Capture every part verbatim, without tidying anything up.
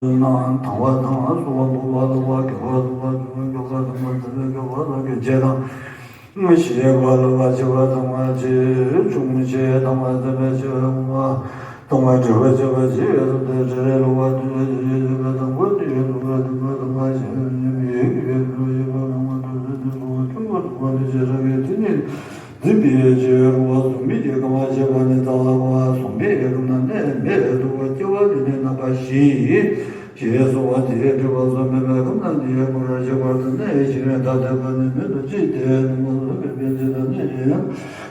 ན་དང་བ་དང་བ་སོ་བ་འབུ་བ་ལོ་བ་གི་བ་ལོ་བ་ཇུ་བ་གི་བ་དང་བ་དང་བ་གི་བ་ལོ་གི་བྱེད་དང་། ཤེས་པ་ལ་བ་ཆེ་བ་དང་བ་ཆེ་ཆུང་ཆེ་དང་བ་ཟེར་བ་ཆེ་བ་དང་བ་དང་བ་དྲི་བ་ཆེ་བ་ཆེ་བ་དང་དྲི་རེ་ལ་བ་དུ་བ་ཆེ་ཆེ་བ་དང་བ་དུ་ཡོད་དུ་བ་དུ་བ་དང་བ་ཆེ་བ་ཆེ་བ་དང་བ་དུ་ཆེ་བ་དང་བ་དུ་ཆེ་ར་བའི་དེ་ནི། འཛིན་པའི་ཆོས་རུང་བ་གཟུང་མེད་ཀྱི་ཁམས་ཞེས་པ་ནི་རྩ་བ་གཟུང་མེད་ཀྱི་ཁམས་ན་གནས་མེད་དུ་སྐྱེ་བ་འདི་ནི་རྣམ་པ་བཞི་ཞེས་གསུངས་པ་དེའི་སྒྲུབ་པ་གཟུང་མེད་པའི་ཁམས་ན་འདི་ཡི་སྐོར་ཞིག་བར་དུ་གནས་ཤིང་ད་ལྟའི་བར་ནི་མེད་དུ་ཅི་སྟེ་ནི་མ་གཟུང་མེད་པའི་ཇི་ལྟར་གནས་ཤིང་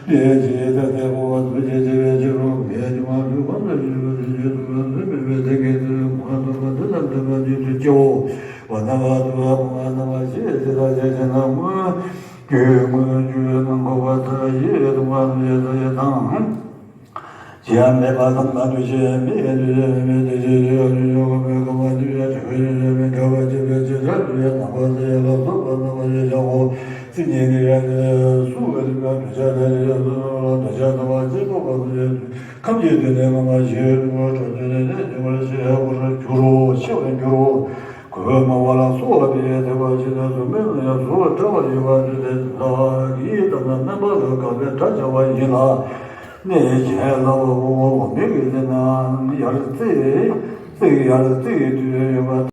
གནས་ཤིང་ད་ལྟའི་བར་བ་གཟུང་བྱེད་ཆེ་བའི་ཕྱིར་རོ། ངེས་འབྱུང་བ་ལུས་ཁམས་ལ་ཡོད་པ་དེ་ཡོད་དུ་བ་གཟུང་མེད་པའི་དེ་སྐད་དུ་མ་གཏོགས་པ་འདི་ལ་འདོད་པ་ཉིད་དུ་སྐྱེའོ། བ་ན་བ་དུ་བ་ཁོ་ན་བ་ཞེས་ཇི་ལྟར་བྱ་ཞེ་ན་སྔོན། རྒྱུའི་དངོས་རྒྱུ་ནང་འཁོར་བ་ལྟར་ཡིད་དུ་མ་ཡི་ལྟ་ཡི་དང་། ཇི་ཡང་མེད་པ་དང་མ་དུ་ཞེས་མི་ཡི་དུ་ཞེས་མི་དེ་ཞེས་ཞེས་ཡོད་ཞེས་ཡོད་པའི་ཁམས་དུ་ཞེས་དུ་ཞེས་མི་འདྲ་བ་ཅི་ཕན་ཅི་བྱ་དུ་ཞེས་ནང་པ་ཟེར་ཡ་ལ་སོགས་པ་ནང་པ་ཞེས་བྱའོ། སྲིད་ཉིད་ནི་ཡང་དེ་སུ་བ་རི་མ་དུ་ཞེས་དེ་ཞེས་སུ་དུ་ཞེས་ནང་པ་ཅི་ཐོབ་པ་དུ་ཞེས་དུ་ཁམས་ཀྱི་དུ་ནི་མ་མ་ཞེས་དུ་བ་གྲོལ་དུ་ནི་ནི་ཞེས་པར་ཞེས་པར་འགྱུར་རོ། ཞེས་པར་འགྱུར་རོ། གོས་མ་བ་ལ་སོགས་པ་དེ་ཡང་དེ་བ་ཞིག་ན་གཟུགས་མེད་ན་ཡང་གཟུགས་ལ་བྲལ་བ་ཡིན་པ་དེ་དེ་ལ་ཡིད་དང་ན་དམན་པ་ལ་དགག་པའི་སྒྲ་བྱ་བ་ཡིན་ལ། གནས་བྱས་ལ་བ་བོ་བ་བོ་མི་གི་ཟེར་ན་ཡར་བརྩིགས་བརྩིགས་ཡར་བརྩིགས་དུས་ཡོད་པ།